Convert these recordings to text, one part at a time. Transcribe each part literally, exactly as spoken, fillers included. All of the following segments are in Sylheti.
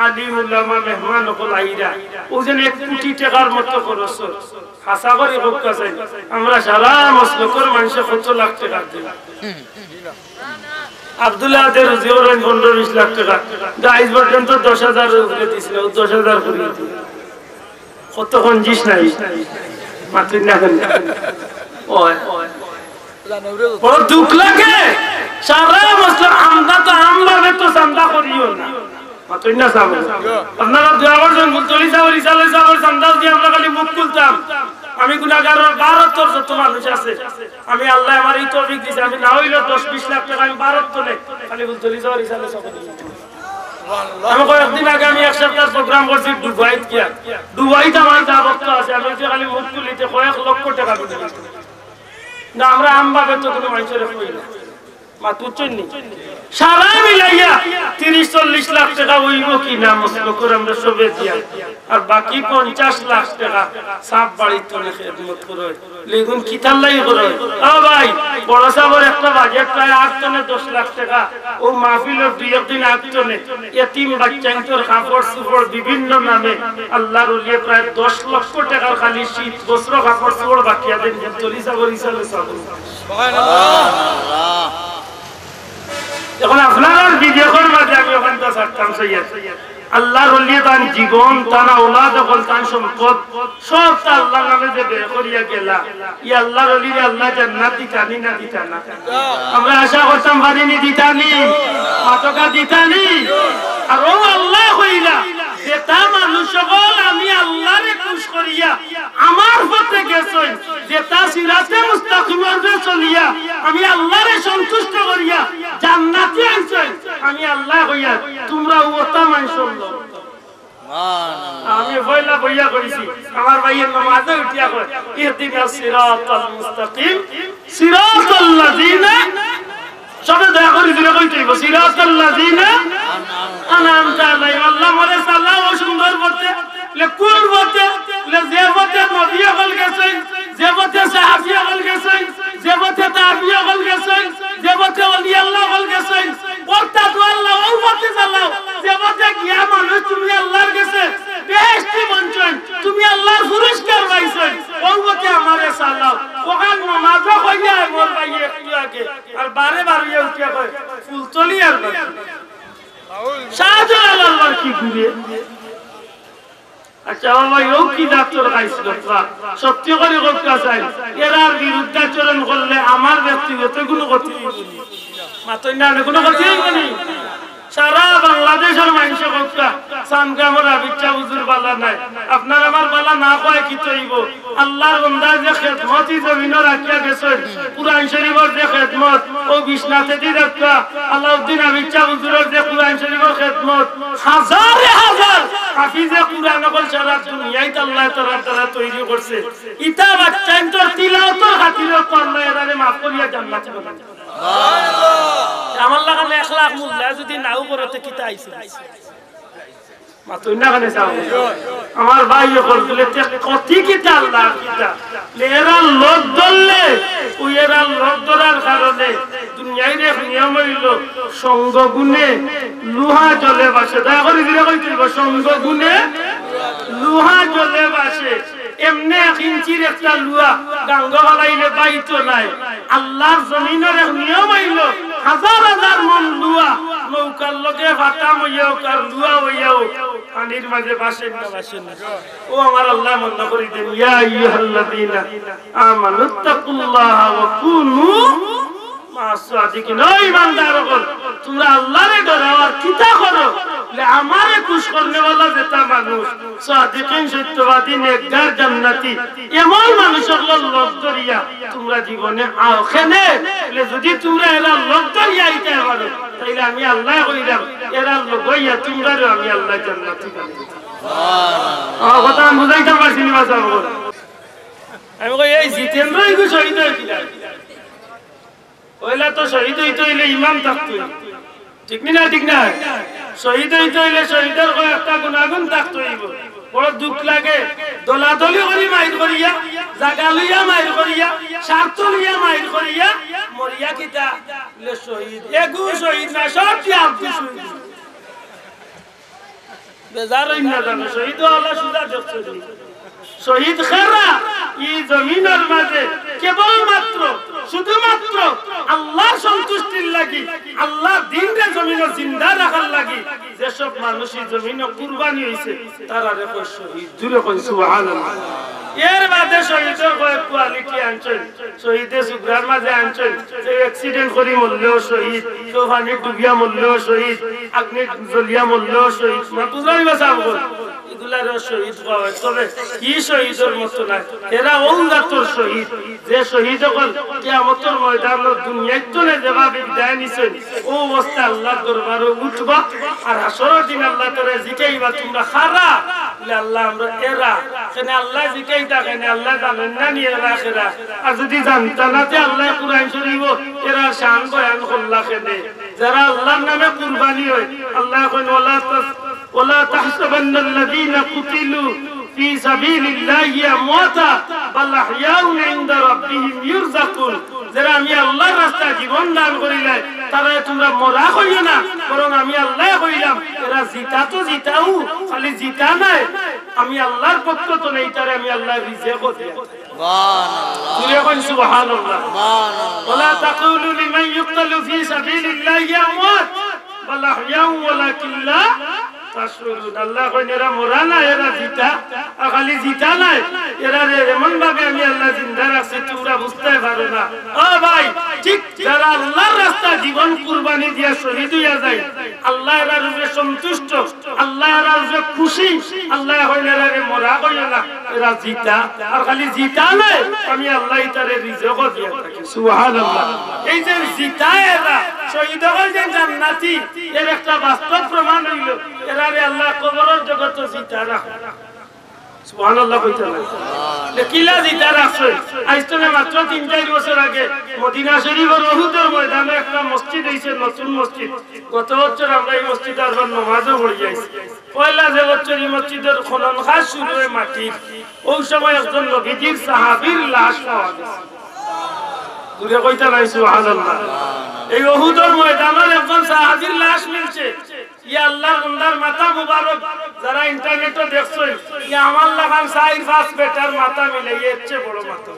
আলিম উলামা মেহমান অকল আইরা, অউ যেন এক কুটি টেকার মতো খরচ অয়। হাছা করি কউক্কা চাইন, আমরা সারা মসলকর মানষে কত লাখ টেকা দিই। আব্দুল্লাহ আদে রুজি করইন পনরো বিশ লাখ টেকা, কিন্তু আইজ পর্যন্ত দশ হাজারর উপরে দিছে না, অউ দশ হাজার করি দিছে। কত কঞ্জুস নায়, মাতইন না কেনে? অয়, অয়। বড় দুখ লাগে। সারা মসলক আমরা তো আমভাবে তো চান্দা করিও না। মাতইন না সাব। আপনারা দোয়া করবেন, ফুলতলি সাবর, ইসালে সাবর চান্দা দিয়া আমরা খালি মুখ খুলতাম। আমি গুনাগার, ভারতর যত মানুষ আছে, আমি আল্লায় আমারে ই তৌফিক দিছে, আমি না অইলেও দশ বিশ লাখ টেকা আমি ভারত থনে খালি ফুলতলি সাবর, ইসালে সাবর। আমি কয়েকদিন আগে আমি এক সপ্তাহ program করছি দুবাইত গিয়া। দুবাইত আমার যা ভক্ত আছে, আমি যে খালি মুখ খুলিতে কয়েক লক্ষ টেকা বিল দিছি। না, আমরা আমভাবে তো কুনু মানষরে কই না। মাত বুঝছইন নি? সারা মিলাইয়া তিরিশ চল্লিশ লাখ টেকা অইবো কি না, মসলকর আমরা সবে দিয়া। আর বাকি পঞ্চাশ লাখ টেকা সাব বাড়িত থনে খেদমত করইন। লেগুন কিতার লাগি করইন? ও ভাই, বড় সাবর একটা বাজেট প্রায় আট থনে দশ লাখ টেকা। অউ মাহফিলর দুই এক দিন আগ থনে এতিম বাচ্চাইন্তর কাপড় চোপড় বিভিন্ন নামে আল্লার ওলিয়ে প্রায় দশ লক্ষ টেকার খালি শীত বস্ত্র কাপড় চোপড় বাটিয়া দেইন, ফুলতলি সাবর, ইসালে সাবর। অখন আপনারার বিবেকর মাঝে আমি অখানটা ছাড়তাম চাইয়ার। আল্লার ওলিয়ে তান জীবন, তান আওলাদ অকল, তান সম্পদ, সবতা আল্লার নামে যে ব্যয় করিয়া গেলা, ই আল্লার ওলিরে আল্লায় জান্নাত দিতা নি না দিতা না? আমরা আশা করতাম পারি নি দিতা নি, মাতকা দিতা নি। আর অউ আল্লায় কইলা, যেতা মানুষ অকল আমি আল্লারে খুশ করিয়া আমার পথে গেছইন, যেতা সিরাতে মুস্তাকিমর উপরে চলিয়া আমি আল্লারে সন্তুষ্ট করিয়া জান্নাতি অইছইন, আমি আল্লায় কইয়ার, তুমরা অতা মানষর লগ। আমি পয়লা বইয়া কইছি, আমার ভাইয়ে নমাজে উঠিয়া কয়, "ইহদিনাস সিরাতাল মুস্তাকিম, সিরাতাল্লাযিনা।" সবে দয়া করি জোরে কইতে অইবো, "সিরাতাল্লাযিনা আনআমতা আলাইহিম।" আল্লাহ, মোরে চালাও সুন্দর পথে। লে কুন পথে? লে যে পথে নবী অকল গেছইন, যে পথে সাহাবী অকল গেছইন, যে পথে তাবি অকল গেছইন, যে পথে অলি আল্লাহ অকল গেছইন, অর্থাৎ ও আল্লাহ, অউ পথে চালাও, যে পথে গিয়া মানুষ তুমি আল্লার গেছে বেহেশতি বনছইন, তুমি আল্লার পুরস্কার পাইছইন, অউ পথে আমারে চালাও। অখান নমাজও কইয়া মোর ভাইয়ে একটু আগে, আর বারে বারে উঠিয়া কয়, "ফুলতলি আর বাকি।" শাহজালাল আল্লার কি ঘুরে? আচ্ছা, ও ভাই, অউ কি জাতর খাইছ গো? সত্যি করি কউক্কা চাই, এরার বিরুদ্ধাচরণ করলে আমার ব্যক্তিগত কুনু ক্ষতি অইবো নি? মাতইন না, কুনু ক্ষতি অইবো নি? সারা বাংলাদেশর মানষে কউক্কা, চান্দগামর আবিদ ছাব হুজুর বালা নায়। আপনার আমার বালা না কওয়ায় কিতা অইবো? আল্লার বন্দায় যে খেদমত ই জমিনো রাখিয়া গেছইন, কুরআন শরীফর যে খেদমত, অউ বিশ্বনাথেদি রাখিয়া আলাউদ্দিন আবিদ ছাব হুজুরর যে কুরআন শরীফর খেদমত, হাজারে হাজার হাফিজে কুরআন অকল সারা দুনিয়াত আল্লায় তারার দ্বারা তৈরি করছে। ইতা বাচ্চাইন্তর তিলাওতর খাতিরে তো আল্লায় এরারে মাফ করিয়া জান্নাতি বানাইছে। আমার লাখান এক লাখ মোল্লায় যুদি নাও পড়ে তে কিতা আইছে? মাতইন না কেনে চাও? আমার ভাই অকল বলে, তে ক্ষতি কিতা আল্লার কিতা? লে এরার লগ ধরলে, অউ এরার লগ ধরার কারণে দুনিয়ার এক নিয়ম অইলো, সঙ্গ গুণে লোহা জলে ভাসে। দয়া করি জোরে কইতে অইবো, সঙ্গ গুণে লোহা জলে ভাসে। এমনে এক ইঞ্চির একটা লুয়া গাঙ্গো ফালাইলে বাইতো নায়। আল্লার জমিনর এক নিয়ম অইলো, হাজার হাজার মন লুয়া নৌকার লগে ফাতাম অইয়া অউক আর লুয়া অইয়া অউক, পানির মাঝে ভাসে না, ভাসে না। অউ আমার আল্লায় মনো করি দেইন, ইয়া আইয়ুহাল্লাযীনা আমানুত্তাকুল্লাহা ওয়া কুনু মা'আস সাদিকিন। ও ইমানদার অকল, তুমরা আল্লারে ডরাও আর কিতা করো? বলে, আমারে খুশ করনেওয়ালা যেতা মানুষ, সাদিকিন, সত্যবাদী, নেককার, জান্নাতি, এমন মানুষ অকলর লগ ধরিয়া তুমরা জীবনে আও। কেনে? বলে, যুদি তুমরা এরার লগ ধরিয়া আইতায় পারো, তাইলে আমি আল্লায় কইরাম, এরার লগ অইয়া তুমরারেও আমি আল্লায় জান্নাতি বানাই দিতাম। আমার কথা আমি বুঝাইতাম পারছি নি, বাচ্চা অকল? আমি কই, এই জিতেন্দ্র ইগু শহীদ অইগেলা। অইলা তো শহীদ অইতে অইলে ইমান থাকতো অইবো। ঠিক নি না? ঠিক না? শহীদ অইতে অইলে শহীদর কয়েকটা গুণাগুণ থাকতো অইবো। বড় দুখ লাগে। দলাদলি করি মাইর করিয়া, জাগা লইয়া মাইর করিয়া, স্বার্থ লইয়া মাইর করিয়া, মরিয়া কিতা? বলে শহীদ। এগু শহীদ না, সব কি আপনি শহীদ? বেজার অইন না জানো, শহীদ অওয়ালা সুজা দেখছইন নি? শহীদ খেরা ই জমিনর মাঝে কেবলমাত্র, শুধুমাত্র আল্লাহর সন্তুষ্টির লাগি, আল্লাহর দ্বীনরে জমিনো জিন্দা রাখার লাগি যেসব মানুষ ই জমিনো কুরবানি অইছে, তারারে কয় শহীদ। জুরে কইন সুবহানাল্লাহ। এর বাদে শহীদর কয়েক quality আনছইন, শহীদে সুগরার মাঝে আনছইন, কেউ accident করি মরলেও শহীদ, কেউ পানিত ডুবিয়া মরলেও শহীদ, আগ্নিত জ্বলিয়া মরলেও শহীদ। না বুঝলাম বা সাব অকল? ইগুলারেও শহীদ কওয়া অয়, তবে ই শহীদর মতো নায়। এরা অউ জাতর শহীদ, যে শহীদ অকল কিয়ামতর ময়দানো দুনিয়ার তনে যেভাবে বিদায় নিছইন, অউ অবস্থায় আল্লাহর দরবারো উঠবা, আর হাশরর দিন আল্লায় তারারে জিকাইবা, "তুমরা কারা?" বলে, "আল্লাহ, আমরা এরা।" কেনে আল্লায় জিকাইতা, কেনে আল্লায় জানইন না নি এরা কারা? আর যুদি জানতা না, তে আল্লায় কুরআন শরীফো এরার শান বয়ান করলা কেনে? যারা আল্লাহর নামে কুরবানি অয়, আল্লায় কইন, "ওয়ালা তাস-, ওয়ালা তাহসাবান্নাল্লাযীনা কুতিলু ফি সাবিলিল্লাহি আমওয়াতা বাল আহইয়াউন ইনদা রাব্বিহিম ইউরযাকুন।" যারা আমি আল্লাহর রাস্তায় জীবন দান করিলাই, তারারে তুমরা মরা কইও না, বরং আমি আল্লায় কইলাম, এরা জিতা তো জিতাউ, খালি জিতা নায়, আমি আল্লাহর পক্ষ তনে ইতারে আমি আল্লায় রিজেকও দিয়া। সুবহানাল্লাহ। জুরে কইন সুবহানাল্লাহ। সুবহানাল্লাহ। ওয়ালা তাকুলু লিমান ইউকতালু ফি সাবিলিল্লাহি আমওয়াত, বাল আহইয়াউ ওয়ালাকিন লা তাশউরুন। আল্লায় কইন, এরা মরা নায়, এরা জিতা। আর খালি জিতা নায়, এরারে এমন ভাবে আমি আল্লায় জিন্দা রাখছি, তুমরা বুঝতায় পারো না। ও ভাই, ঠিক যারা আল্লাহর রাস্তায় জীবন কুরবানি দিয়া শহীদ অইয়া যায়, আল্লাহ এরার উপরে সন্তুষ্ট, আল্লাহ এরার উপরে খুশি, আল্লায় কইন, এরারে মরা কইও না, এরা জিতা। আর খালি জিতা নায়, আমি আল্লায় ইতারে রিজেকও দিয়া থাকি। সুবহানাল্লাহ। এই যে জিতা এরা, শহীদ অকল যে জান্নাতি, এর একটা বাস্তব প্রমাণ অইলো, এরারে আল্লায় কবরর জগতো জিতা রাখে। সুবহানাল্লাহ কইতা নায়। তে কিলা জিতা রাখছে? আইজ তনে মাত্র তিন চাইর বছর আগে মদিনা শরীফর উহুদর ময়দানো একটা মসজিদ অইছে, নতুন মসজিদ। গত বছর আমরা ই মসজিদো আরবার নমাজও পড়ি আইছি। পয়লা যে বছর ই মসজিদর খনন কাজ শুরু অয় মাটির, অউ সময় একজন নবীজির সাহাবীর লাশ পাওয়া গেছে। জুরে কইতা নায় সুবহানাল্লাহ। এই উহুদর ময়দানর একজন সাহাবীর লাশ মিলছে। ইয়া আল্লাহর বন্দার মাথা মুবারক, যারা ইন্টারনেটো দেখছইন, ইয়া আমার লাখান চাইর পাঁচ বেটার মাথা মিলে, এর চেয়ে বড় মাথা।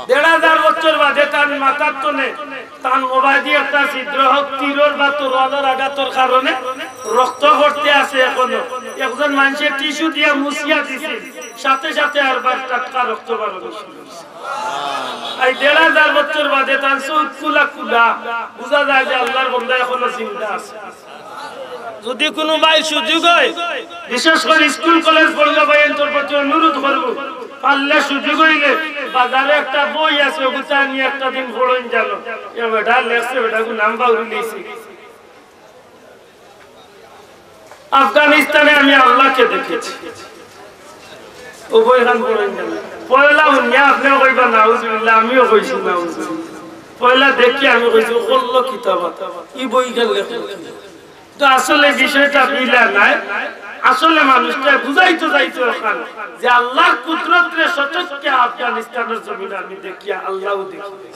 দেড় হাজার বছর বাদে তান মাথার তনে তান ওবায়দি একটা ছিদ্র হোক, তীরর বা তরোয়ালর আঘাতর কারণে রক্ত পড়তে আছে এখনো। একজন মানষে টিস্যু দিয়া মুছিয়া দিছে, সাথে সাথে আরবার টাটকা রক্ত বারোনি শুরু অইছে। এই দেড় হাজার বছর বাদে তান চউখ খুলা খুলা, বুঝা যায় যে আল্লাহর বন্দা এখনো জিন্দা আছে। যুদি কুনু ভাইর সুযোগ অয়, বিশেষ করি স্কুল কলেজ পড়ুয়া ভাইয়াইন্তর প্রতি অনুরোধ করমু, পারলে সুযোগ অইলে বাজারো একটা বই আছে, অগুতা আনিয়া একটা দিন পড়ইন জানো। এ বেটা লেখছে, বেটাগু নাম বাউরি লইছি। আফগানিস্তানে আমি আল্লাহকে দেখেছি। অউ বইখান পড়ইন জানো। পয়লা হুনিয়া আপনেও কইবা নাউজুবিল্লাহ, আমিও কইছি নাউজুবিল্লাহ। পয়লা দেখিয়া আমি কইছি, "করলো কিতা বা? ই বইখান লেখলো কিতা?" তো আসলে বিষয়টা বিলা নায়। আসলে মানুষটা বুঝাইতো চাইছে অখান যে আল্লাহর কুদরতরে সচক্ষে আফগানিস্তানর জমিনো আমি দেখিয়া আল্লাহও দেখি।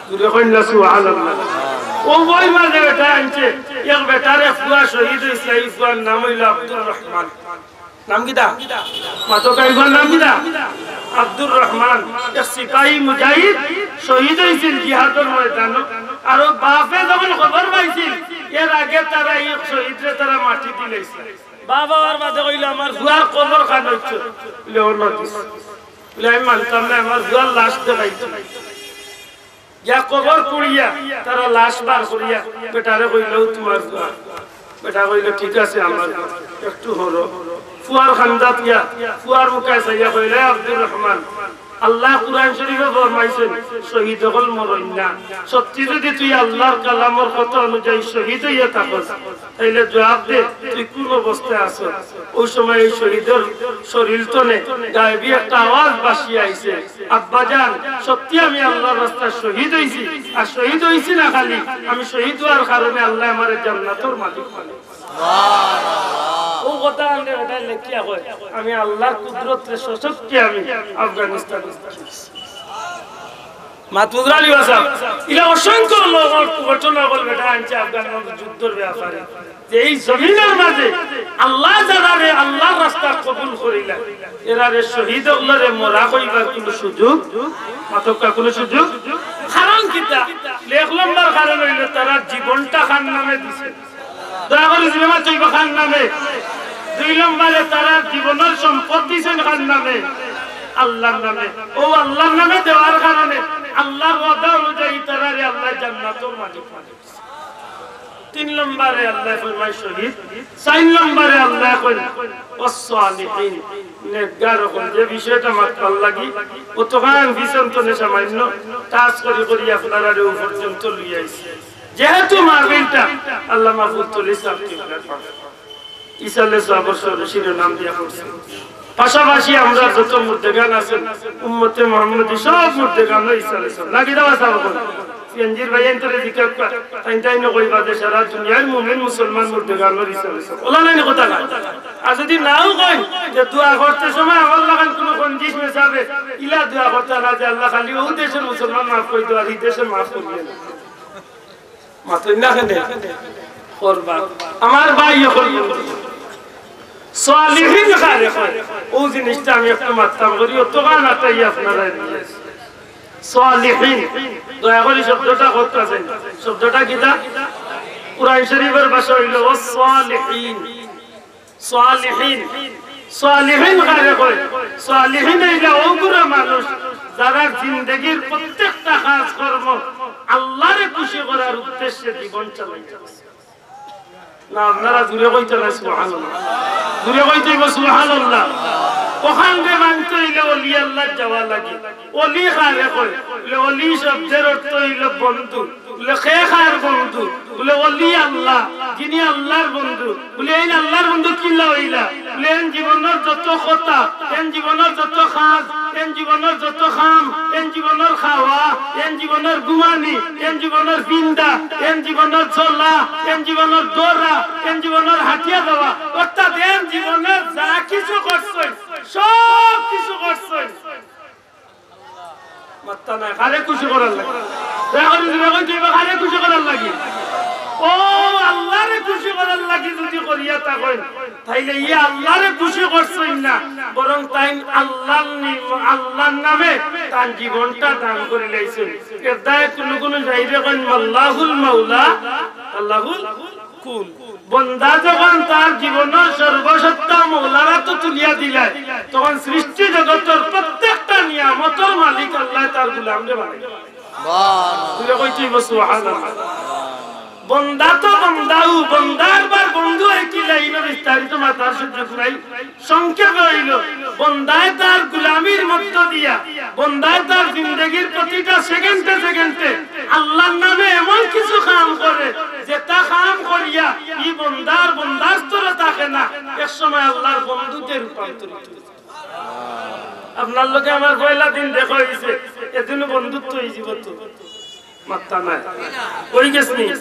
জুরে কইন না সুবহানাল্লাহ। অউ বই মাঝে বেটা আনছে, এক বেটার এক ফুয়া শহীদ অইছে, ই ফুয়ার নাম অইলো আব্দুর রহমান। নাম কিতা? মাতো কাইফার নাম কিতা? আব্দুর রহমান। এক সিপাহী মুজাহিদ শহীদ অইছিল জিহাদর ময়দানো। আর অউ বাফে যখন খবর পাইছিল, এর আগে তারা ই শহীদরে তারা মাটি দিলাইছিল। বাফ আওয়ার বাদে কইলো, "আমার ফুয়ার কবর খান অইছে।" বলে, "ও না দিস।" বলে, "আমি মানতাম না, আমার ফুয়ার লাশ দেখাইতো।" গিয়া কবর খুঁড়িয়া তারা লাশ বার করিয়া বেটারে কইলো, "তুমার ফুয়া।" বেটা কইলো, "ঠিক আছে, আমার ফুয়া।" একটু হলো ফুয়ার কান্দাত গিয়া ফুয়ার মুখে চাইয়া কইলো, "এ আব্দুর রহমান, আল্লায় কুরআন শরীফো ফরমাইছইন, শহীদ অকল মরইন না। সত্যি যুদি তুই আল্লাহর কালামর কথা অনুযায়ী শহীদ অইয়া থাকস, তাইলে জুয়াব দে, তুই কুন অবস্থায় আছস?" অউ সময় এই শহীদর শরীল তনে গায়েবী একটা আওয়াজ ভাসিয়া আইছে, "আব্বাজান, সত্যি আমি আল্লাহর রাস্তায় শহীদ অইছি, আর শহীদ অইছি না খালি, আমি শহীদ অওয়ার কারণে আল্লায় আমারে জান্নাতর মালিক বানাইছে।" অউ কথা আনলে বেটায় লেখিয়া কয়, "আমি আল্লাহর কুদরতরে সচক্ষে আমি আফগানিস্তানো দেখছি।" মাত বুঝরা নি বা সাব? ইলা অসংখ্য লোকর ঘটনা অকল বেটা আনছে আফগান যুদ্ধর ব্যাপারে। যে এই জমিনর মাঝে আল্লায় যারারে আল্লার রাস্তা কবুল করিলা, এরারে শহীদ অকলরে মরা কইবার কুনু সুযোগ, মাতউক্কা কুনু সুযোগ? কারণ কিতা? এক নম্বর কারণ অইলো তারার জীবনটা কার নামে দিছে। দয়া করি জিম্মা তৈবা কার নামে। দুই নম্বরে তারার জীবনর সম্পদ দিছইন কার নামে? আল্লার নামে। অউ আল্লার নামে দেওয়ার কারণে আল্লার ওয়াদা অনুযায়ী তারারে আল্লায় জান্নাতর মালিক বানাইছে। তিন নম্বরে আল্লায় ফরমায় শহীদ, চাইর নম্বরে আল্লায় কইন ওয়াসসালিহিন, নেককার অকল। যে বিষয়টা মাতবার লাগি অতখান পিছন তনে সামান্য touch করি করি আপনারারে অউ পর্যন্ত লইয়া আইছি। যেহেতু মাহফিলটা আল্লামা ফুলতলি সাব কিবলার পাশে ইসালে সওয়াবর শিরোনাম দিয়া করছে। পাশাপাশি আমরা যত মুর্দেগান আছেন, উম্মতে মুহাম্মদী সব মুর্দেগানও ইসালে সওয়াব। লাগি দেওয়া সওয়াব অকল। সিএনজির ভাইয়াইন্তরে জিকার কর, তাইন তাইন কইবা যে সারা দুনিয়ার মুমিন মুসলমান মুর্দেগানর ইসালে সওয়াব। অলা নায় নি কথা নায়। আর যদি নাও কইন যে দোয়া করতে সময় আমার লাখান কুনু কঞ্জুস মেসাবে, ইলা দোয়া করতা না যে আল্লাহ খালি অউ দেশর মুসলমান মাফ করি দেও, আর ই দেশর মাফ করিও না। মাতইন না কেনে? করবা। আমার ভাই অকল, সালিহিন কারে কয়? অউ জিনিসটা আমি একটু মাততাম করি, অতখান আটাই আপনারা নিয়া। সালিহিন, দয়া করি শব্দটা করতা চাই। শব্দটা কিতা? কুরআন শরীফর ভাষা অইলো ওয়াসসালিহিন। সালিহিন, সালিহিন কারে কয়? সালিহিন অইলা অউগুরা মানুষ যারার জিন্দেগির প্রত্যেকটা কাজকর্ম আল্লারে খুশি করার উদ্দেশ্যে জীবন চালাইছে। না, আপনারা জুরে কইতা নায় সুবহানাল্লাহ। জুরে কইতে অইবো সুবহানাল্লাহ। অখানরে মানতে অইলে অলি আল্লার যাওয়া লাগে। অলি কারে কয়? বুলে অলি শব্দর অর্থ অইলো বন্ধু। বুলে কে কার বন্ধু? বুলে অলি আল্লাহ, যিনি আল্লার বন্ধু। বুলে এইন আল্লার বন্ধু কিলা অইলা? বুলে এইন জীবনর যত কথা, এইন জীবনর যত কাজ, এইন জীবনর যত কাম, এইন জীবনর খাওয়া, এইন জীবনর ঘুমানি, এইন জীবনর পিন্দা, এইন জীবনর চলা, এইন জীবনর দৌড়া, এইন জীবনর হাটিয়া যাওয়া, অর্থাৎ এইন জীবনর যা কিছু করছইন, সব কিছু করছইন। মাতইন না, কারে খুশি করার লাগি? দয়া করি জুরে কইতে অইবো, কারে খুশি করার লাগি? অউ আল্লারে খুশি করার লাগি যদি করিয়া থাকইন, তাইলে ই আল্লারে খুশি করছইন না, বরং তাইন আল্লার নি-, আল্লার নামে তান জীবনটা দান করিলাইছইন। এর দায় কুনু কুনু শাইরে কইন, "আল্লাহুল মাওলা, আল্লাহুল কুল।" বন্দা যখন তার জীবনর সর্বসত্তা মওলার আতো তুলিয়া দিলায়, তখন সৃষ্টি জগতর প্রত্যেকটা নিয়ামতর মালিক আল্লায় তার গুলামরে বানাইলা। জুরে কইতে অইবো সুবহানাল্লাহ। বন্দা তো বন্দাউ, বন্দার বার বন্ধু অয় কিলা, ইনো বিস্তারিত মাতার সুযোগ নাই। সংক্ষেপে অইলো, বন্দায় তার গুলামির মধ্য দিয়া, বন্দায় তার জিন্দেগির প্রতিটা সেকেন্ডে সেকেন্ডে আল্লার নামে এমন কিছু কাম করে, যেটা কাম করিয়া ই বন্দার বন্দার স্তরে থাকে না, এক সময় আল্লার বন্ধুতে রূপান্তরিত অয়। আপনার লগে আমার পয়লা দিন দেখা অইছে, এদিনউ বন্ধুত্ব অইযিবো তো। মাতইন না। অইগেছে নি?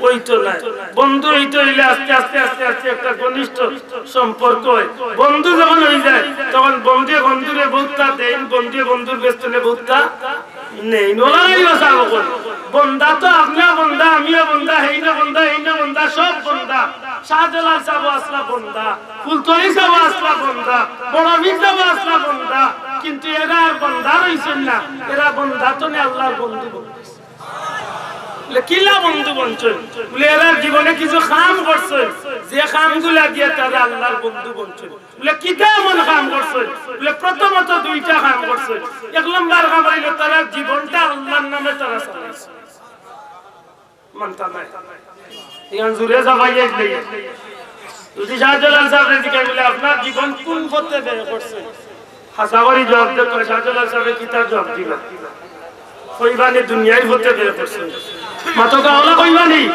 অইতো নায়। বন্ধু অইতে অইলে আস্তে আস্তে আস্তে আস্তে একটা ঘনিষ্ঠ সম্পর্ক অয়। বন্ধু যখন অইযায়, তখন বন্ধুয়ে বন্ধুরে বউততা দেইন, বন্ধুয়ে বন্ধুর গেছ থনে বউততা নেইন। অলা নায় বা সাব অকল। বন্দা তো আপনেও বন্দা, আমিও বন্দা, হেইনও বন্দা, এইনও বন্দা, সব বন্দা। শাহজালাল সাবও আছলা বন্দা, ফুলতলি সাবও আছলা বন্দা, বড় পীর সাবও আছলা বন্দা। কিন্তু এরা আর বন্দা রইছইন না, এরা বন্দা থনে আল্লার বন্ধু বনছইন। বুলে, "কিলা বন্ধু বনছইন?" বুলে, "এরা জীবনে কিছু কাম করছইন, যে কামগুলা দিয়া তারা আল্লার বন্ধু বনছইন।" বুলে, "কিতা এমন কাম করছইন?" বুলে, "প্রথমত দুইটা কাম করছইন। এক নম্বর কাম অইলো তারা জীবনটা আল্লার নামে তারা চালাইছইন।" মাতইন না। ইখান জুরে চাপাইয়া দিলে। যদি শাহজালাল সাবরে জিকাই বুলে, "আপনার জীবন কুন পথে ব্যয় করছইন?" হাছা করি জুয়াব দেউক্কা, শাহজালাল সাবে কিতা জুয়াব দিবা? কইবা নি দুনিয়ার পথে ব্যয় করছইন। মাতউক্কা, অলা কইবা নি?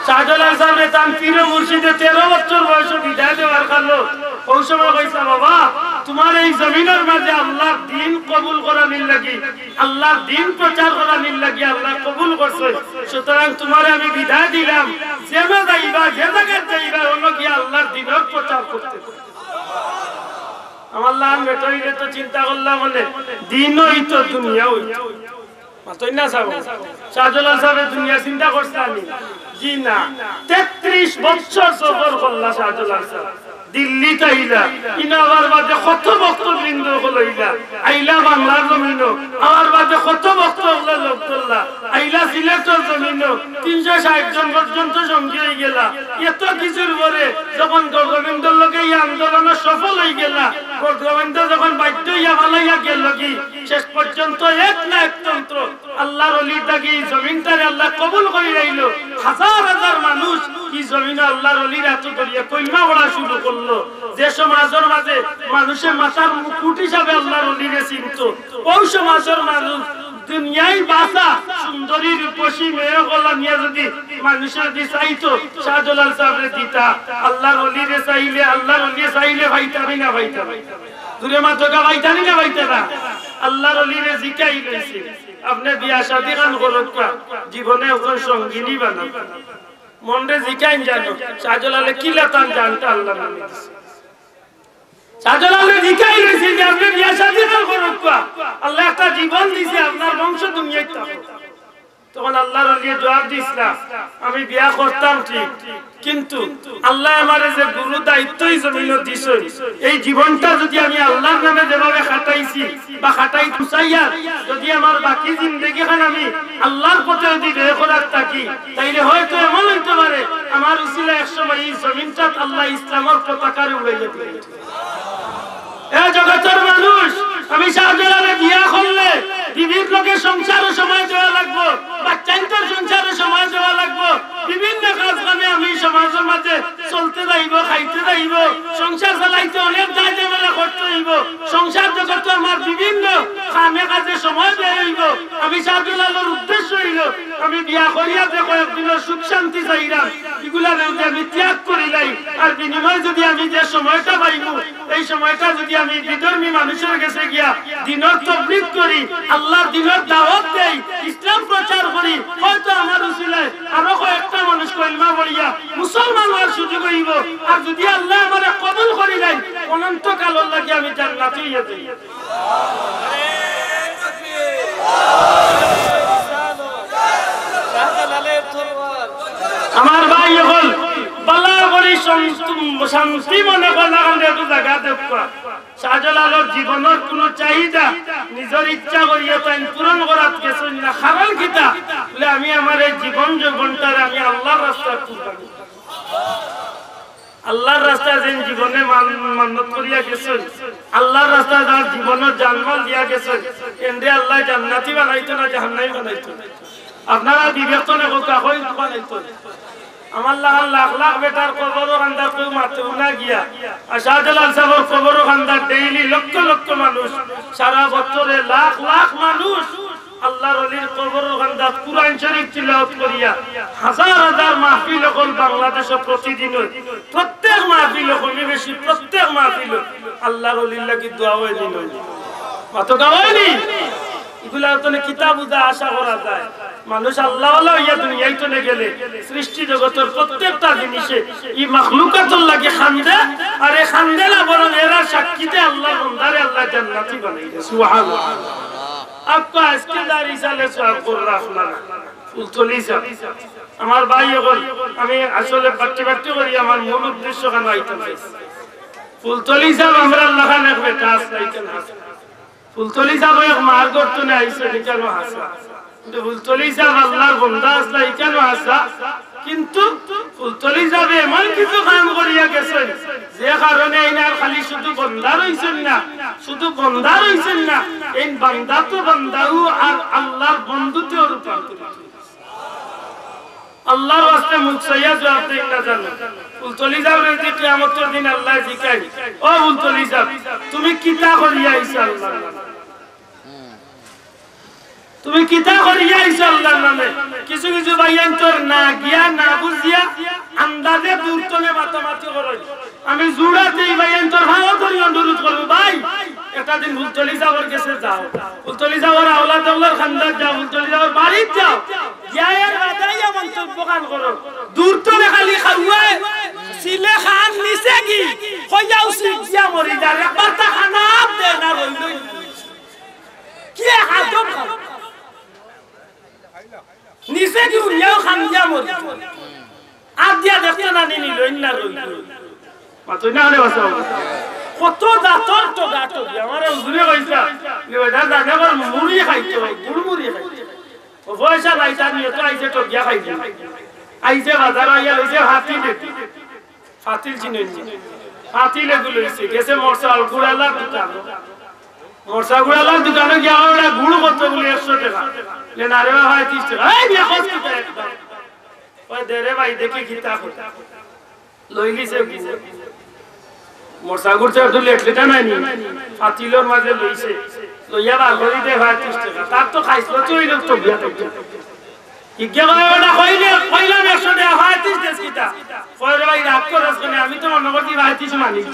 শাহজালাল সাবরে তান পীর মুর্শিদে তেরো বছর বয়সো বিদায় দেওয়ার কালো, অউ সময় কইছলা, "বাবা, তুমারে ই জমিনর মাঝে আল্লার দিন কবুল করানির লাগি, আল্লার দিন প্রচার করানির লাগি আল্লায় কবুল করছইন। সুতরাং তুমারে আমি বিদায় দিলাম। যেনো যাইবা, যে জাগাত যাইবা, অনো গিয়া আল্লার দিনর প্রচার করতে।" আমার লাখান বেটা অইলে তো চিন্তা করলাম, মানে, দিন অইতো, দুনিয়া অইতো। মাতইন না সাব। শাহজালাল সাবে দুনিয়া চিন্তা করছলা নি? জি না। তেত্রিশ বছর সফর করলা শাহজালাল সাব। দিল্লিত আইলা, ইনো আওয়ার বাদে কত ভক্তবৃন্দ অকল অইলা। আইলা বাংলার জমিনো, আওয়ার বাদে কত ভক্ত অকলরে লগ ধরলা। আইলা সিলেটর জমিনো, তিনশো ষাইট জন পর্যন্ত সঙ্গী অইগেলা। এত কিছুর পরে যখন গৌরগোবিন্দর লগে ই আন্দোলনো সফল অইগেলা, গৌরগোবিন্দ যখন বাধ্য অইয়া ফালাইয়া গেলগি, শেষ পর্যন্ত এক না একতন্ত্র আল্লার অলির দাগি ই জমিনটারে আল্লায় কবুল করি লাইলো। হাজার হাজার মানুষ ই জমিনো আল্লার অলির আতো ধরিয়া কলমা পড়া শুরু করলো। যে সমাজর মাঝে মানুষে মাথার মুকুট হিসাবে আল্লার অলিরে চিনতো, অউ সমাজর মানুষ দুনিয়ার বাসা সুন্দরী রূপসী মেয়ে অকল নিয়া যদি মানুষে যদি চাইতো, শাহজালাল সাবরে দিতা। আল্লার অলিরে চাইলে, আল্লার অলিরে চাইলে পাইতা নি না পাইতা না? জুরে মাতউক্কা, পাইতা নি না পাইতা না? আল্লার অলিরে জিকাই লইছে, আপনে বিয়া শাদি খান করউক্কা, জীবনে একজন সঙ্গিনী বানাউক্কা। মনরে জিকাইন জানো, শাহজালালে কিলা তান জানটা আল্লার নামে দিছে। শাহজালালে জিকাই লইছে যে আপনে বিয়া শাদি খান করউক্কা, আল্লায় একটা জীবন দিছে, আপনার বংশ দুনিয়াত থাকউক। তখন আল্লার অলিয়ে জবাব দিছলা, আমি বিয়া করতাম ঠিক, কিন্তু আল্লায় আমারে যে গুরু দায়িত্ব ই জমিনো দিছইন, এই জীবনটা যদি আমি আল্লার নামে যেভাবে খাটাইছি বা খাটাইতাম চাইয়ার, যদি আমার বাকি জিন্দেগি খান আমি আল্লার পথে যদি ব্যয় করার থাকি, তাইলে হয়তো এমন অইতে পারে আমার উসিলায় এক সময় ই জমিনটাত আল্লায় ইসলামর পতাকারে উড়াইয়া দিবা। এ জগতর মানুষ, আমি শাহজালালে বিয়া করলে বিবির লগে সংসারো সময় দেওয়া লাগবো, বাচ্চাইন্তর সংসারো সময় দেওয়া লাগবো, বিভিন্ন কাজ কামে আমি সমাজর মাঝে চলতে যাইবো, খাইতে যাইবো, সংসার চালাইতে অনেক দায় ঝামেলা করতে অইবো, সংসার জগতো আমার বিভিন্ন কামে কাজে সময় ব্যয় অইবো। আমি শাহজালালর উদ্দেশ্য অইলো, আমি বিয়া করিয়া যে কয়েকদিনর সুখ শান্তি চাইরাম, ইগুলারে যদি আমি ত্যাগ করিলাই, আর বিনিময়ে যদি আমি যে সময়টা পাইমু, এই সময়টা যদি আমি বিধর্মী মানুষর গেছে গিয়া দিনর তবলিগ করি, আল্লার দিনর দাওয়াত দেই, ইসলাম প্রচার করি, হয়তো আমার উসিলায় আরো কয়েকটা মানুষ কলমা পড়িয়া মুসলমান অওয়ার সুযোগ অইবো। আর যদি আল্লায় আমারে কবুল করিলাইন, অনন্তকালর লাগি আমি জান্নাতি অইয়া যাইমু। আমার ভাই অকল, ভালা করি শান্ত-, শান্তি মনে করি অখান একটু জাগা দেউক্কা। শাহজালালর জীবনর কুনু চাহিদা নিজর ইচ্ছা করিয়া তাইন পূরণ করাত গেছইন না। কারণ কিতা? বলে, আমি আমার এই জীবন যৌবনটারে আমি আল্লার রাস্তায় কুরবানি দিমু। আল্লার রাস্তায় যেইন জীবনে মান-, মান্নত করিয়া গেছইন, আল্লার রাস্তায় যার জীবনর জানমাল দিয়া গেছইন, এনরে আল্লায় জান্নাতি বানাইতো না জাহান্নামি বানাইতো? আপনারা বিবেচনা করউক্কা, কই বানাইতো? আমার লাখান লাখ লাখ বেটার কবরর কান্দাত কেউ মাতেও না গিয়া, আর শাহজালাল সাবর কবরর কান্দাত daily লক্ষ লক্ষ মানুষ, সারা বছরে লাখ লাখ মানুষ আল্লার অলির কবরর কান্দাত কুরআন শরীফ তিলাওয়াত করিয়া হাজার হাজার মাহফিল অকল বাংলাদেশো প্রতিদিন অয়। প্রত্যেক মাহফিলো, কমে বেশি প্রত্যেক মাহফিলো আল্লার অলির লাগি দোয়া অয়নি না? মাতউক্কা, অয়নি? ইগুলা অনে কিতা বুঝা আশা করা যায়? মানুষ আল্লাওয়ালা অইয়া দুনিয়াইত থনে গেলে সৃষ্টি জগতর প্রত্যেকটা জিনিসে ই মাখলুকাতর লাগি কান্দে, আর এ কান্দে না, বরং এরার সাক্ষীতে আল্লার বন্দারে আল্লায় জান্নাতি বানাইরা। সুবহানাল্লাহ। আপকা আজকে দারি সালে সওয়াব কররা আপনারা। ফুলতলি সাব, আমার ভাই অকল, আমি আসলে বাট্টি বাট্টি করি আমার মূল উদ্দেশ্য খানো আইতাম চাইছি। ফুলতলি সাব আমরার লাখান এক বেটা আছলা, ইখান হাছা। ফুলতলি সাব এক মার ঘর থনে আইছইন, ইখানও হাছা। কিন্তু ফুলতলি সাব আল্লার বন্দা আছলা, ইখানও হাছা। কিন্তু ফুলতলি সাবে এমন কিছু কাম করিয়া গেছইন, যে কারণে এইন আর খালি শুধু বন্দা রইছইন না, শুধু বন্দা রইছইন না, এইন বান্দা তো বান্দাউ আর আল্লার বন্ধুতেও রূপান্তরিত। আল্লার ওয়াস্তে মুখ চাইয়া জুয়াব দেইন না জানো। ফুলতলি সাবরে যদি কিয়ামতর দিন আল্লায় জিকাইন, "ও ফুলতলি সাব, তুমি কিতা করিয়া আইছো আল্লার নামে? তুমি কিতা করিয়া আইছো আল্লার নামে?" কিছু কিছু ভাইয়াইন্তর না গিয়া, না বুঝিয়া, আন্দাজে দূর থনে মাতামাতি করইন। আমি জুড়াতে ই ভাইয়াইন্তর পাও ধরি অনুরোধ করমু, ভাই, একটা দিন ফুলতলি সাবর গেছে যাও, ফুলতলি সাবর আওলাদ অকলর কান্দাত যাও, ফুলতলি সাবর বাড়িত যাও, গিয়া এর বাদে আইয়া মন্তব্য খান করো। দূর থনে খালি খাওয়ায়, সিলে খান নিছে কি, কইয়া উচিত দিয়া মরি যার, একবার তা খানা দে না রইল। কি আজব খান। নিচে দি উড়িয়াও খান দিয়া মরি। আর দিয়া দেখতে না নি নিল, ইন্না রইল। মাতই না রে বাসা। কত জাতর ঠগা ঠগি। আমার হুজুরে কইছা, যে বেটা জানে আবার মুড়ি খাইতো, গুড় মুড়ি খাইতো। ও পয়সা নাই, তার নিয়ে তো আইছে ঠগিয়া খাইছে। আইছে বাজার আইয়া লইছে ফাতিল। ফাতিল চিনইন নি? ফাতিল এগু লইছে, গেছে মরসা গুড়ালার দোকান। মরসা গুড়ালার দোকানো গিয়া কয়, "ওটা গুড় কত?" বলে, "একশো টেকা।" বলে, "না রে বাবা, হয় ত্রিশ টেকা।" "এই মিয়া, কস কিতা একদম?" কয়, "দে রে ভাই, দেখি কিতা কয়।" লইলিছে গুড়। মরসা গুড় তো একটু লেট লেটা নাই নি? ফাতিলর মাঝে লইছে। লইয়া বার করি দে, হয় ত্রিশ টেকা। তার তো খাইছিল, তুই লোক তো বিয়া করতে। ইগে কয়, "ওটা কইলে, কইলাম একশো টেকা, হয় ত্রিশ দেস কিতা?" কয়, "রে ভাই, রাগ করস কেনে? আমি তো মনে করছি হয় ত্রিশ মানিস।"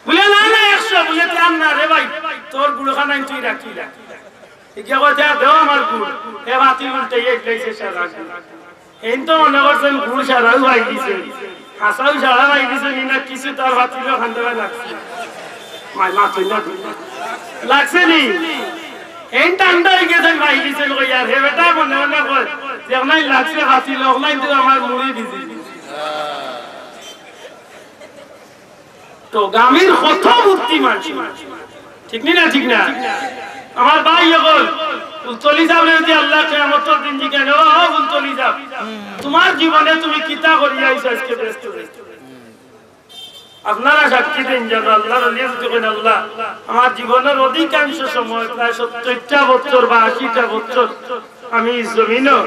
বলে, "না, না, একশো।" বলে, "তে আর না রে ভাই, তোর গুড়খানাইন তুই রাখি রাখ।" ইগে কয়, "যা, দেও আমার গুড়।" এ বাতি উল্টে, এই খাইছে সারা গুড়। এইন তো মনে করছেন গুড় সারাও পাই দিছে, হাসাও সারা পাই দিছে, নি না কিছু তার বাতিলও খান্দে পাই লাগছে। মাই মাতই না, লাগছে নি? এইন ঠান্ডা হয়ে গেছেন, পাই দিছেন কই আর? হে বেটা মনে মনে কয়, "যে অনাই লাগছে বাতিল, অনাই তো আমার মুড়ি দিছে।" তো গামির কত বুদ্ধিমান, ঠিক নি না? ঠিক না? আমার ভাই, এখন ফুলতলি সাবরে যদি আল্লাহ কিয়ামতর দিন জিজ্ঞাসা করে, "ও ফুলতলি সাব, তোমার জীবনে তুমি কিতা করিয়া আইছো আজকে ব্যস্ত হয়ে?" আপনারা সাক্ষী দিন যেন আল্লাহর ওলি যদি কইন, "আল্লাহ, আমার জীবনের অধিকাংশ সময়, প্রায় সত্তরটা বছর বা আশিটা বছর, আমি এই জমিনও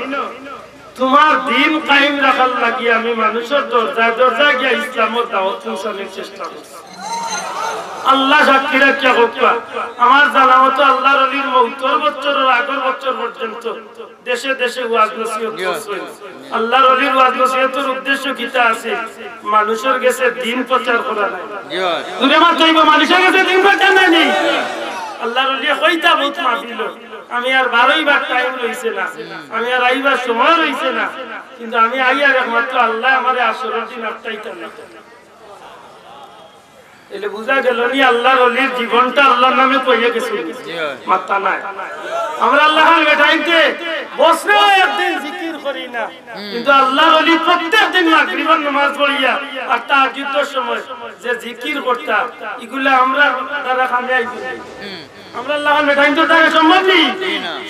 তোমার দিন কায়েম রাখার লাগি আমি মানুষের দরজায় দরজায় গিয়া ইসলামের দাওয়াত পৌঁছানোর চেষ্টা করছি।" আল্লাহ সাক্ষী রাখিয়া কউক্কা, আমার জানা মতো আল্লাহর ওলির মৌতর বছরের আগর বছর পর্যন্ত দেশে দেশে ওয়াজ নসিহত করছে। আল্লাহর ওলির ওয়াজ নসিহতর উদ্দেশ্য কিতা আছে? মানুষের গেছে দিন প্রচার করা নাই। জুরে মাতইন, মানুষের গেছে দিন প্রচার নাই নি? আল্লাহর ওলি কইতা বহুত মাহফিল, আমি আর বারোইবার টাইম রইছে না, আমি আর আইবার সময় রইছে না, কিন্তু আমি আইয়ার একমাত্র আল্লাহ আমারে আসরের দিন আটকাইতা না। তাইলে বুঝা গেল নি আল্লাহর ওলির জীবনটা আল্লাহর নামে কইয়া গেছে। মাত্তা নাই। আমরা আল্লাহর বেটাইতে বছরে একদিন জিকির করি না, কিন্তু আল্লাহর ওলি প্রত্যেক দিন মাগরিবের নামাজ পড়িয়া আর তাহাজ্জুদের সময় যে জিকির করতা, ইগুলা আমরা দ্বারা কামে আইব না। আমরা আল্লাহর বেটাইন তো তারা সম্ভব নি?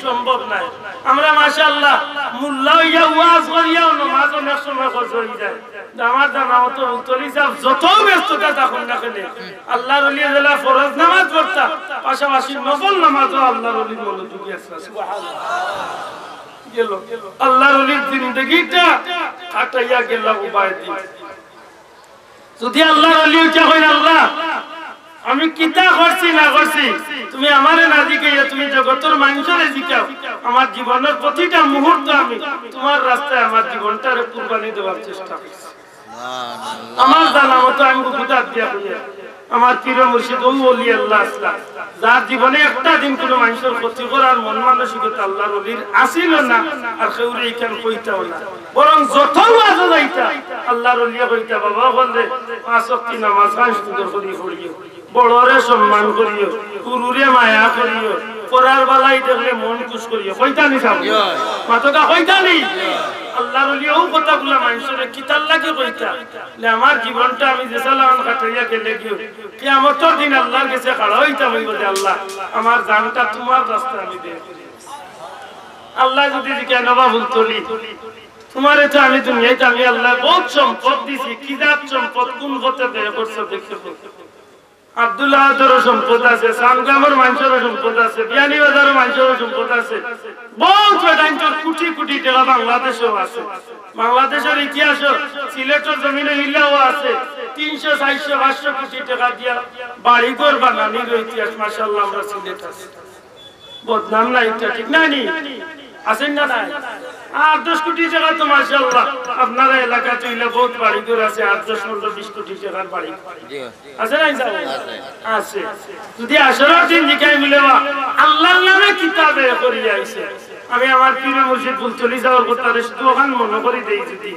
সম্ভব নাই। আমরা মাশাআল্লাহ মুল্লা হইয়া ওয়াজ করিয়াও নামাজ অনেক সময় খরচ হয়ে যায়। আমার জানা মতো ফুলতলি সাব যত ব্যস্ততা থাকুক না কেনে, আল্লাহর ওলি যেলা ফরজ নামাজ পড়তা, পাশাপাশি নফল নামাজও আল্লাহর ওলি মনোযোগী আছে। সুবহানাল্লাহ। গেল। আল্লাহর ওলির জিন্দেগিটা কাটাইয়া গেল উবায়দি। যদি আল্লাহর ওলি উঠা কইন, "আল্লাহ, আমি কিতা করছি না করছি, তুমি আমারে না জিকাইয়া তুমি জগতর মানুষরে জিকাও, আমার জীবনের প্রতিটা মুহূর্ত আমি তোমার রাস্তায় আমার জীবনটারে কুরবানি দেওয়ার চেষ্টা করছি।" আমার জানা মতো আমি বুকুত আত দিয়া কইয়া, আমার পীর মুর্শিদ ও ওলি আল্লাহ আসলা, যার জীবনে একটা দিন কোনো মানুষের ক্ষতি করার মন মানসিকতা আল্লাহর ওলির আসিল না, আর কেউরে ইখান কইতাও না। বরং যত ওয়াজও যাইতা, আল্লাহর ওলিয়ে কইতা, "বাবা, বললে পাঁচ ওয়াক্ত নামাজ খান সুন্দর করি পড়িও, বড়রে সম্মান করিও, গুরুরে মায়া করিও, পরার বালাই দেখলে মন খুশ করিও।" কইতা নি সাব? মাতকা কইতা নি? আল্লাহর ওলিয়ে ও কথাগুলা মানুষরে কিতার লাগি কইতা? যে আমার জীবনটা আমি যে সালাম কাটাইয়া গেলে গিয়ে কিয়ামতর দিন আল্লাহর গেছে খাড়া হইতাম, হইব যে, "আল্লাহ, আমার জানটা তোমার রাস্তায় আমি দেই।" আল্লাহ যদি জিজ্ঞাসা, "নবা ফুলতলি, তোমারে তো আমি দুনিয়াতে আমি আল্লাহ বহুত সম্পদ দিছি, কি জাত সম্পদ, কোন পথে ব্যয় করছো দেখতে পাবো।" আব্দুল আহাদরও সম্পদ আছে, সানগ্রামর মানুষেরও সম্পদ আছে, বিয়ানীবাজারর মানুষেরও সম্পদ আছে, বহুত বেটাইন্তর কোটি কোটি টাকা বাংলাদেশেও আছে। বাংলাদেশের ইতিহাসও সিলেটের জমিনে ইল্লাও আছে, তিনশো, চারশো, পাঁচশো কোটি টাকা দিয়া বাড়িঘর বানানির ইতিহাস, মাশাআল্লাহ, আমরা সিলেট আছে। বদনাম নাই, এটা ঠিক না নি? আছেন না নাই? আর দশ কোটি টাকা তো মাশাআল্লাহ, আপনারা এলাকাতে হইলে বহুত বাড়িঘর আছে, আর দশ, পনেরো, বিশ কোটি টাকার বাড়ি। জি। আছে না ইনশাআল্লাহ? আছে। আছে। যদি আসরের দিন জিকাই মিলে বা আল্লাহর নামে কিতাবে করিয়া আইছে। আমি আমার পীর মুর্শিদ ফুলতলি যাওয়ার কথা শুধু ওখান মনে করি দেই যদি।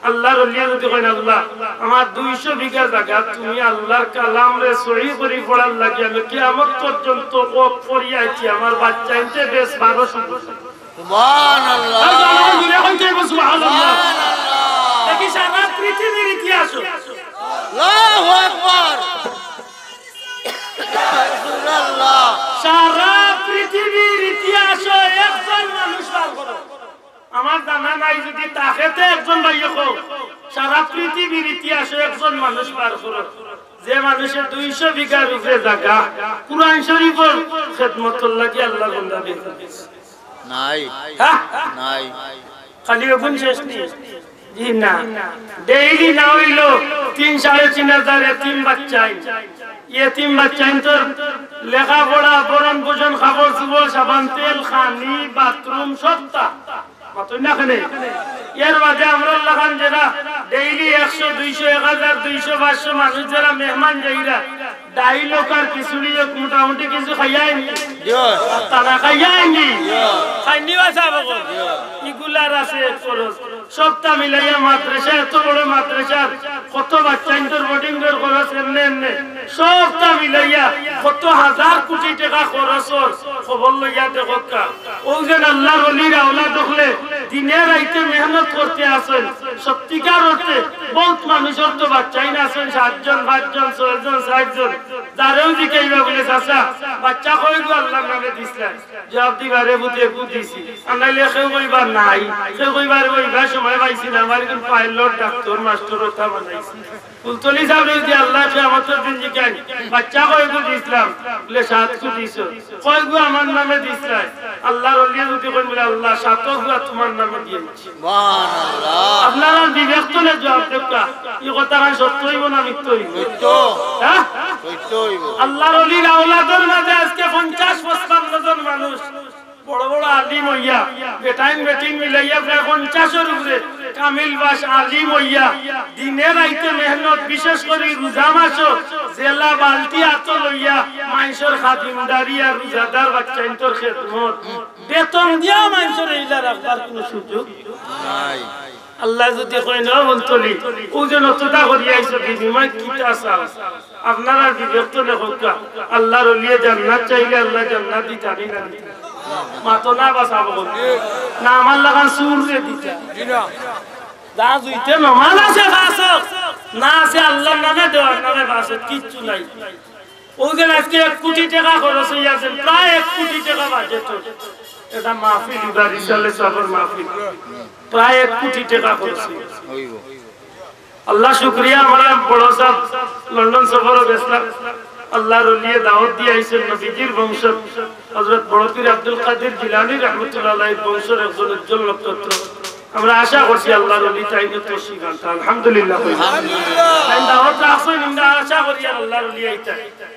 আল্লাহর ওলিয়ে যদি কইন, "আল্লাহ, আমার দুইশো বিঘা জাগা তুমি আল্লাহর কালামরে সহি করি পড়ার লাগি আমি কিয়ামত পর্যন্ত ওয়াকফ করিয়া আইছি, আমার বাচ্চাইন্তে বেশ বারোশো।" সুবহানাল্লাহ। আর জনগণ জুড়ে হইতে হইব সুবহানাল্লাহ। সুবহানাল্লাহ। দেখি সারা পৃথিবীর ইতিহাসও। আল্লাহু আকবার। রাসূলুল্লাহ। সারা পৃথিবীর ইতিহাসও একজন মানুষ বার করো। আমার জানা নাই, যদি থাকে তো একজন ভাইয়ে কও। সারা পৃথিবীর ইতিহাসও একজন মানুষ বার করো, যে মানুষে দুইশো বিঘার উপরে জাগা কোরআন শরীফর খেদমতর লাগি আল্লাহর বান্দা বের করছে। নাই। হ্যাঁ? নাই। খালি অখন শেষ নি? জি না। ডেইলি না অইলো তিন, সাড়ে তিন হাজার এতিম বাচ্চাইন। এতিম বাচ্চাইনতর লেখাপড়া, ভরণ পোষণ, কাপড় চোপড়, সাবান তেল, খানি, বাথরুম, সবতা। মাতইন না কেনে? এর বাদে আমরার লাখান যেরা ডেইলি একশো, দুইশো, এক হাজার, দুইশো, পাঁচশো মানুষ যেরা মেহমান যাইরা, ডাইল অউক আর খিচুড়ি অউক, মোটামুটি কিছু খাইয়া আইনি। জি। তারা খাইয়া আইনি। জি। খাইনি বা সাব অকল। জি। ইগুলার আছে খরচ। সবতা মিলাইয়া মাদ্রাসা, এত বড় মাদ্রাসার কত বাচ্চাইন্তর বোর্ডিংর খরচ এমনে এমনে। সবতা মিলাইয়া কত হাজার কোটি টেকা খরচ অর, খবর লইয়া দেখউক্কা। অউ যেন আল্লাহর ওলির আওলাদ অকলে দিনে রাইতে মেহনত করতে আছইন, সত্যিকার অর্থে বউত মানুষর তো বাচ্চাইন আছইন, সাতজন, পাঁচজন, ছয়জন, চাইরজন। যারেউ জিকাইবা বুলে, "চাচা, বাচ্চা কয়গু আল্লাহর নামে দিছলায়?" জুয়াব দিবা, "রে পুত, একগু দিছি।" আর নাইলে কেউ কইবা, "নাই।" কেউ কইবা, "রে, অইবার সময় পাইছি না, আমার একজন পাইলট, ডাক্তর, মাস্টর অতা বানাইছি।" ফুলতলি সাবরে যদি আল্লায় কিয়ামতর দিন জিকাইন, "বাচ্চা কয়গু দিছলাম?" বুলে, "সাতগু দিছো।" "কয়গু আমার নামে দিছলায়?" আল্লাহর ওলিয়ে যদি কইন বুলে, "আল্লাহ, সাতগু তুমার নামে দিয়াইছি।" সুবহানাল্লাহ। আপনারা বিবেক তলে জুয়াব দেউক্কা, ই কথাখান সত্য অইবো না মিথ্যা অইবো? সত্য। হ্যাঁ? সত্য অইবো। আল্লাহর ওলির আওলাদর মাঝে আজকে পঞ্চাশ পঁচপান্ন জন মানুষ বড় বড় আলিম অইয়া, বেটাইন বেটিন মিলাইয়া প্রায় পঞ্চাশর উপরে কামিল পাশ আলিম অইয়া, দিনে রাইতে মেহনত, বিশেষ করি রোজা মাসো জেলা বালতি আতো লইয়া মাইনষর খাদিমদারি আর রোজাদার বাচ্চাইন্তর খেদমত, বেতন দিয়া মাইনষরে ইলা রাখবার কুনু সুযোগ নাই। আল্লায় যদি কইন, "ও ফুলতলি, অউ যে অততা করিয়া আইছো, বিনিময়ে কিতা চাও?" আপনারা বিবেক তলে কউক্কা, আল্লাহর ওলিয়ে জান্নাত চাইলে আল্লায় জান্নাত দিতা নি না দিতা? মাতো না বা সাব অকল। না আমার লাখান চুররে দিতা? জি না। যা জুইতে নমাজ আছে পাঁচ অক্ত, না আছে আল্লাহর নামে দেওয়ার নামে পাঁচ অক্ত, কিচ্ছু নাই। অউ যে আজকে এক কোটি টেকা খরচ অইয়া আছে, প্রায় এক কোটি টেকা বাজেট। ইটা মাহফিল, ইবার ইসালে সাবর মাহফিল, প্রায় এক কোটি টেকা খরচ অইয়া আছে। অইবো। আল্লাহ শুকরিয়া, আমরা বড় সাব লন্ডন সফরো গেছলা। আল্লাহর ওলিয়ে দাওয়াত দিয়া আইছইন, নবীজির বংশর হযরত বড় পীর আব্দুল কাদির জিলানী রহমতুল্লাহ আলাইহির বংশর একজন উজ্জ্বল নক্ষত্র। আমরা আশা করছি আল্লাহর ওলি তাইন তশরিফ আনতা। আলহামদুলিল্লাহ। আলহামদুলিল্লাহ। তাইন দাওয়াত রাখছইন, আমরা আশা করি আল্লাহর ওলি আইতা।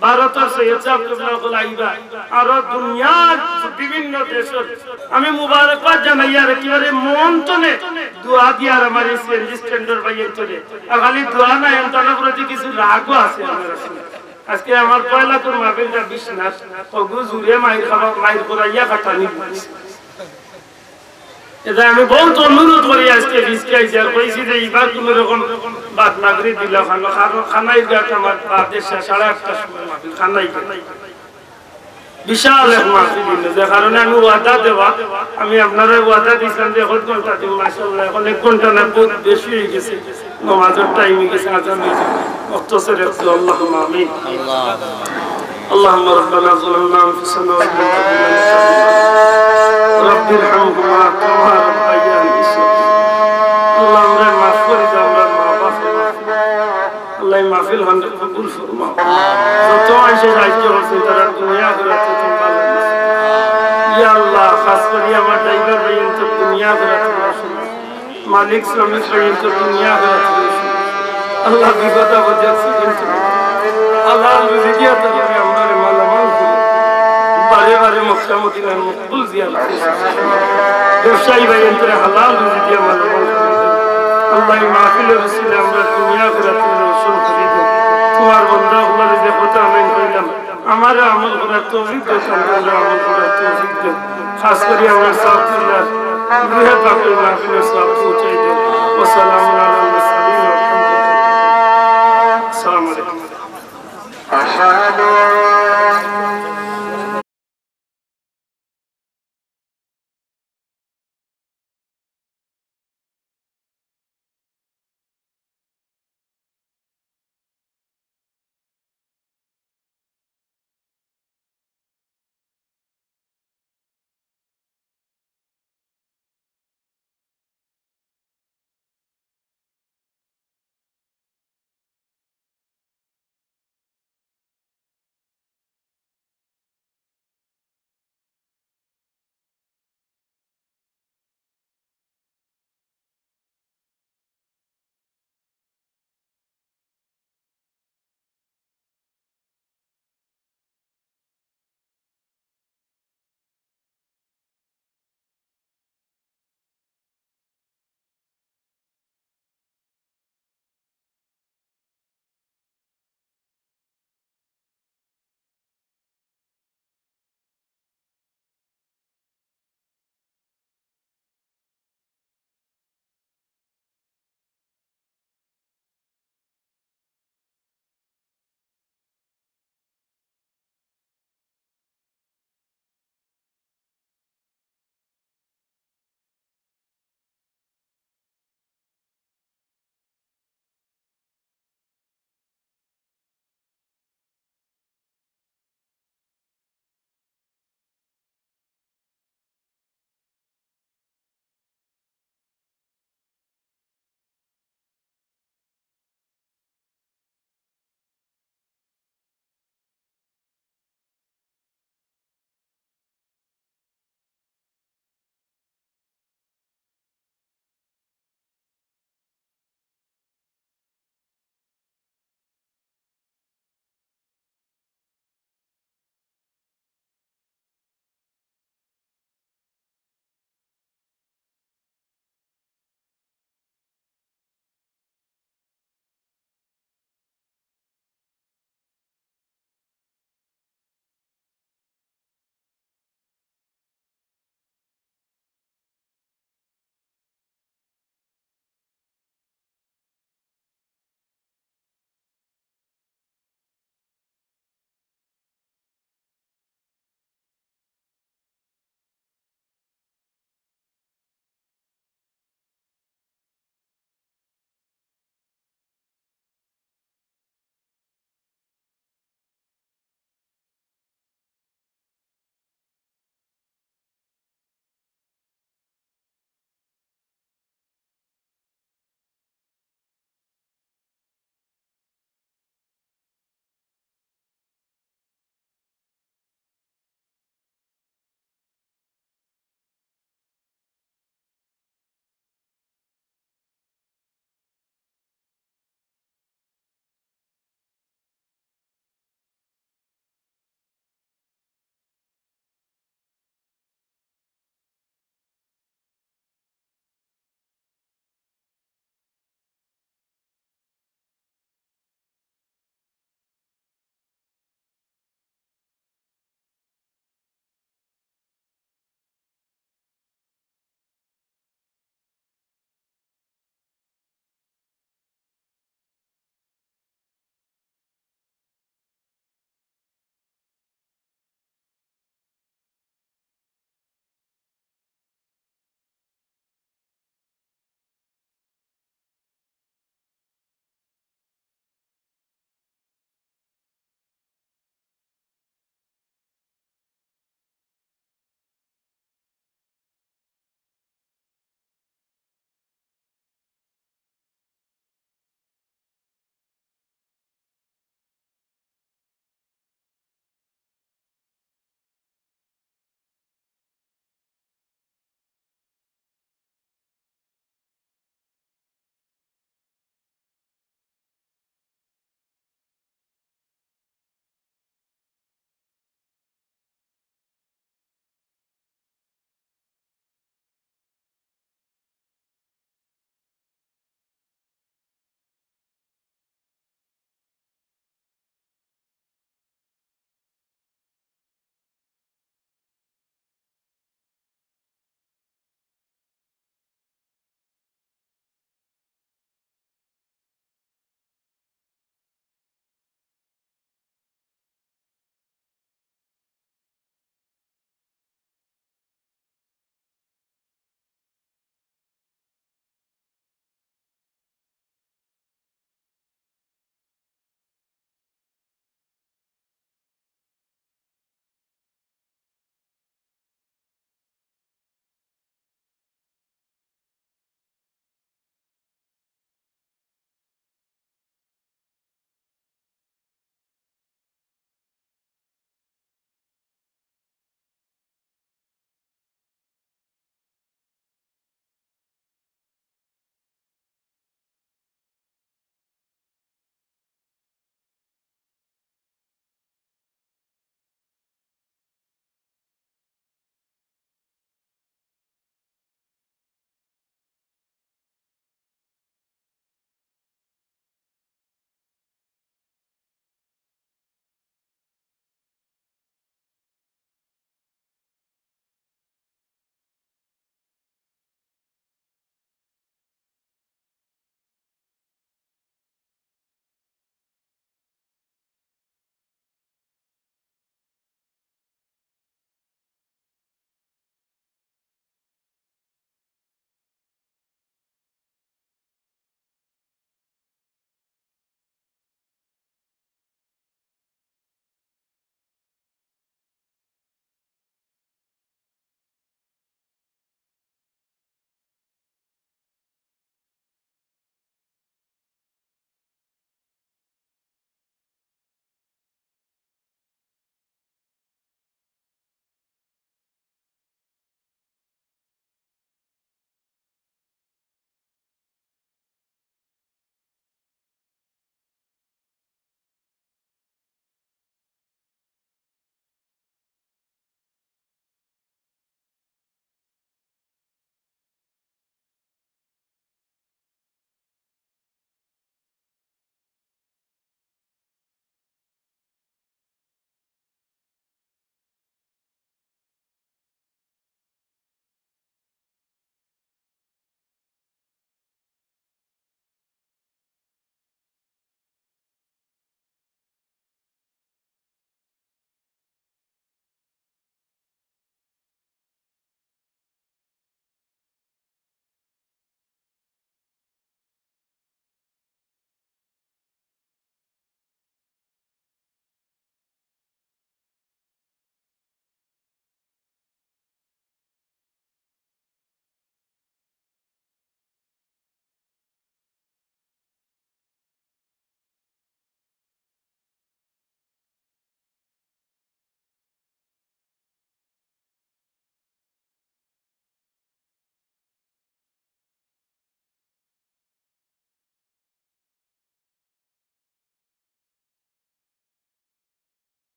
ভারতর সৈয়দ সাব কিবলা অকল আইবা, আরো দুনিয়ার বিভিন্ন দেশর। আমি মুবারকবাদ জানাইয়ার একেবারে মন তনে দোয়া দিয়ার আমার এই সিএনজি স্ট্যান্ডর ভাইয়াইন্তরে। আর খালি দোয়া নায়, এমতানোর প্রতি কিছু রাগও আছে আমার আসলে। আজকে আমার পয়লা তোর মাহফিলটা বিশ্বনাথ, অগু জুড়ে মাইর খাওয়া, মাইর করাইয়া কাটানি। এটা আমি বউত অনুরোধ করি, আজকে রিস্কে আইছি, আর কইছি যে ইবার কুনু রকম বাদ না করি দিলা খানো, খানো, খানাই ঘাট আমার বাদে সা-, সাড়ে আটটার সময় মাহফিল, খানাই ঘাট। বিশাল এক মাহফিল অইলো, যে কারণে আমি ওয়াদা দেওয়া, আমি আপনারে ওয়াদা দিছলাম যে এক ঘন্টা দিব, মাশাআল্লাহ, এখন এক ঘন্টা না, বউত বেশি অই গেছে। নমাজর টাইম অই গেছে, আজান অই গেছে। অক্ত সেরে একটু আল্লাহুম্মা আমিন। আল্লাহ। اللهم ربنا ظلمنا أنفسنا وإن لم تغفر لنا رب ارحمهما كما ربياني صغيرا। আল্লাহ, আমরারে মাফ করি দেও, আমরার মা বাপরে মাফ করি দেও। আল্লাহ, এই মাহফিল খানরে কবুল ফরমাও। যত মানষে সাহায্য করছইন, তারা দুনিয়া আখিরাতে তুমি ভালা করছো। ইয়া আল্লাহ, খাস করি আমার ড্রাইভার ভাইয়াইন্তর দুনিয়া আখিরাতে তুমি ভালা করছো। মালিক শ্রমিক ভাইয়াইন্তর দুনিয়া আখিরাতে তুমি ভালা করছো। আল্লাহ, বিপদ আপদে accident অইলে হালাল রুজি দিয়া তারারে আমরারে মালামাল করো। বারে বারে মক্কা মদিনার মকবুল জিয়ারত করো। ব্যবসায়ী ভাইয়াইন্তরে হালাল রুজি দিয়া মালামাল করো। আল্লাহ, এই মাহফিলর উসিলায় আমরার দুনিয়া আখিরাত তুমি রোশন করি দেও। তোমার বন্দা অকলরে যে কথা আমি কইলাম, আমারে আমল করার তৌফিক দেও, তানরে আমল করার তৌফিক দেও। খাস করি আমরার সাব কিবলার রুহে পাকরে মাহফিলর সওয়াব পৌঁছাই দেও। ওয়া সালামুন আলাল মুরসালিন ওয়া আলহামদুলিল্লাহ। আসসালামু আলাইকুম।